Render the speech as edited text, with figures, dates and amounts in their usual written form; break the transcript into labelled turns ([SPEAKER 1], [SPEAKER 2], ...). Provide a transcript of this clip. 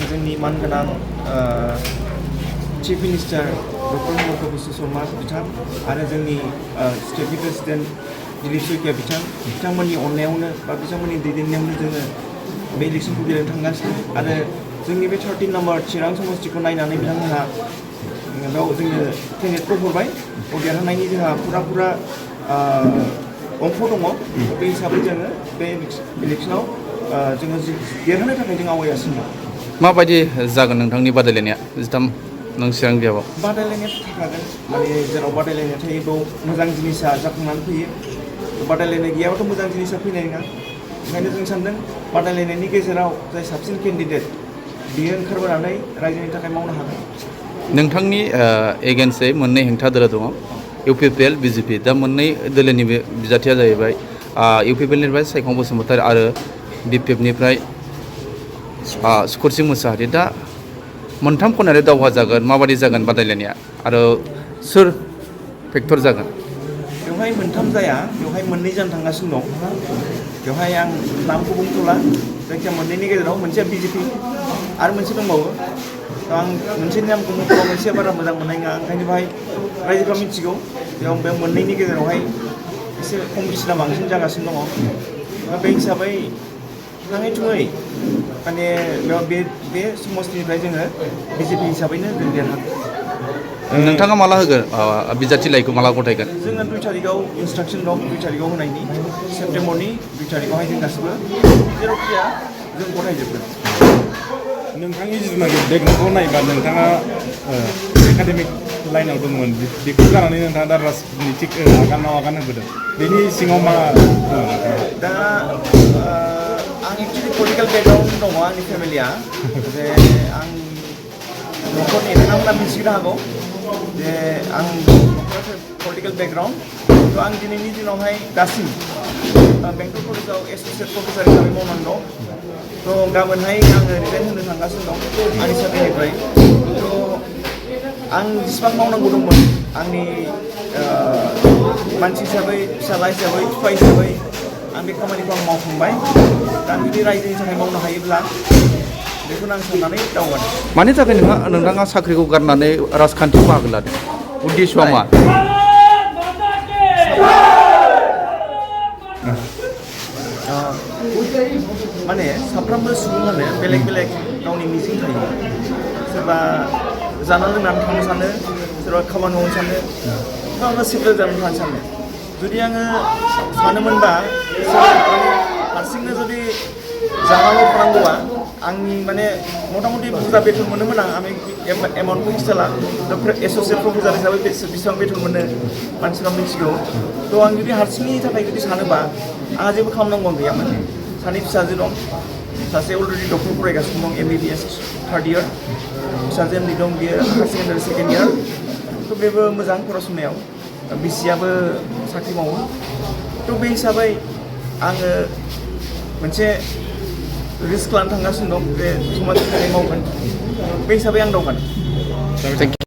[SPEAKER 1] जोंनि मानगोनां chief minister doctor Himanta Biswa Sharma बिथां आरो जोंनि स्टेटनि प्रेसिडेन्ट दिलीप शइकिया बिथांमोननि अननायावनो बा बिथांमोननि दैदेननायावनो जोङो बे इलेक्सनखौ गेलेनो थांगासिनो आरो जोंनि बे 13 नम्बर चिरां समस्तिखौ नायनानै बिथांमोनहा बेयाव जोंनो केन्डिडेटखौ हरबाय देरहानायनि जोंहा फुरा अंख दङ बे हिसाबै जोङो बे इलेक्सनाव जोङो देरहानो थाखाय जों आवगायगासिनो दं।
[SPEAKER 2] माबायदि जागोन नोंथांनि बादायलायनाया जिथाम नों चिरां बियाबाव?
[SPEAKER 1] बादायलायनाया थाखागोन माने जेराव बादायलायनाय थायो बेयाव मोजां जिनिसा जाखांनानै फैयो। बादायलायनाय गैयाबाथ' मोजां जिनिसा फैनाय नङा। ओंखायनो जों सानदों बादायलायनायनि गेजेराव जाय साबसिन केन्डिडेट बियो ओंखारबोनानै रायजोनि थाखाय मावनो हागोन।
[SPEAKER 2] नोंथांनि एगेन्स्टै मोननै हेंथा दोलो दङ, इउपिपिएल बिजेपि। दा मोननै दोलोनि बे बिजाथिया जाहैबाय इउपिपिएलनिफ्राय सायखं बसुमतारी आरो बिपिएफनिफ्राय सुकुरसिं मुसाहारि। दा मोनथाम खनायाव दावहा जागोन, माबायदि जागोन बादायलायनाया आरो सोर फेक्टर जागोन?
[SPEAKER 1] बेवहाय मोनथाम जाया, बेवहाय मोननै जानो थांगासिनो दं। बेवहाय आं नामखौ बुंथ'ला, जायखिया मोननैनि गेजेराव मोनसेया बिजेपि आरो मोनसे दंबावो। आं मोनसेनि नामखौ बुंथ'ला, मोनसेया बारा मोजां मोननाय नङा। ओंखायनो बेवहाय रायजोफ्रा मिथिगौ बेयाव बे मोननैनि गेजेरावहाय एसे कम्पिटिसना बांसिन जागासिनो दङ। बे हिसाबै थाङै थुङै माने बे समस्तिनिफ्राय जोङो बिजेपि हिसाबैनो जों देरहागोन।
[SPEAKER 2] नोंथाङा माला होगोन बिजाथि लाइखौ माला गथायगोन?
[SPEAKER 1] जोङो 2 तारिखआव इन्सट्राक्सन दं, 2 तारिखआव होनायनि सेप्तेम्बरनि 2 तारिखआवहाय जों गासिबो जेरावखिया जों गथायजोबगोन।
[SPEAKER 3] नोंथांनि जिथुनाखि बेकग्राउन्डखौ नायोबा नोंथाङा एकाडेमिक लाइनाव दंमोन, बेखौ गारनानै नोंथाङा दा राजनितिक आगान होबोदों। बेनि सिङाव मा
[SPEAKER 1] दा आं एक्चुलि पलिटिकेल बेकग्राउन्ड दङ आंनि फेमिलिया, जे आं न'खरनि नोंथांमोना मिथिनो हागौ जे आं न'खरा पलिटिकेल बेकग्राउन्ड। थ' आं दिनैनि दिनावहाय दासिम बेंटल कलेजाव एस'सियेट प्रफेसार हिसाबै मावनानै दं। थ' गाबोनहाय आङो रिजाइन होनो थांगासिनो दं आंनि साख्रिनिफ्राय। थ' आं जेसेबां मावनांगौ दंमोन आंनि मानसि हिसाबै, फिसाला हिसाबै, बिफा हिसाबै आं बे खामानिखौ आं मावखांबाय। दा आं जुदि रायजोनि थाखाय मावनो हायोब्ला बेखौनो आं साननानै दावगादों।
[SPEAKER 2] मानि थाखाय नोंथाङा साख्रिखौ गारनानै राजखान्थियाव बाहागो लादों? उद्देश्यआ मा?
[SPEAKER 1] माने साफ्रोमबो सुबुङानो बेलेग बेलेग गावनि मिजिं थायो। सोरबा जाना लोंनानै थानो सानो, सोरबा खामानि मावनो सानो, सोरबा सिभिल जानानै थानो सानो। जुदि आङो सानोमोनबा हारसिंनो जुदि जानाल' थानांगौबा आंनि माने मथा मथि बुरजा बेथन मोनोमोन आं एमाउन्टखौ खिथाला। एस'सियेट प्रफेसार हिसाबै बेसेबां बेथन मोनो मानसिफ्रा मिथिगौ। थ' आं जुदि हारसिंनि थाखाय जुदि सानोबा आंहा जेबो खालामनांगौ गैयामोन। सानै फिसाजो दं, सासे अलरेडि डक्टर फरायगासिनो दं, MBBS 3rd year, फिसाजो उन्दै दं, बियो हायार सेकेन्डारि 2nd year। थ' बेबो मोजां फरायसुनायाव, बिसियाबो साख्रि मावो। थ' बे हिसाबै आङो मोनसे रिस्क लानो थांगासिनो दं, बे समाजनि थाखाय मावगोन। बे हिसाबै आं दावगादों।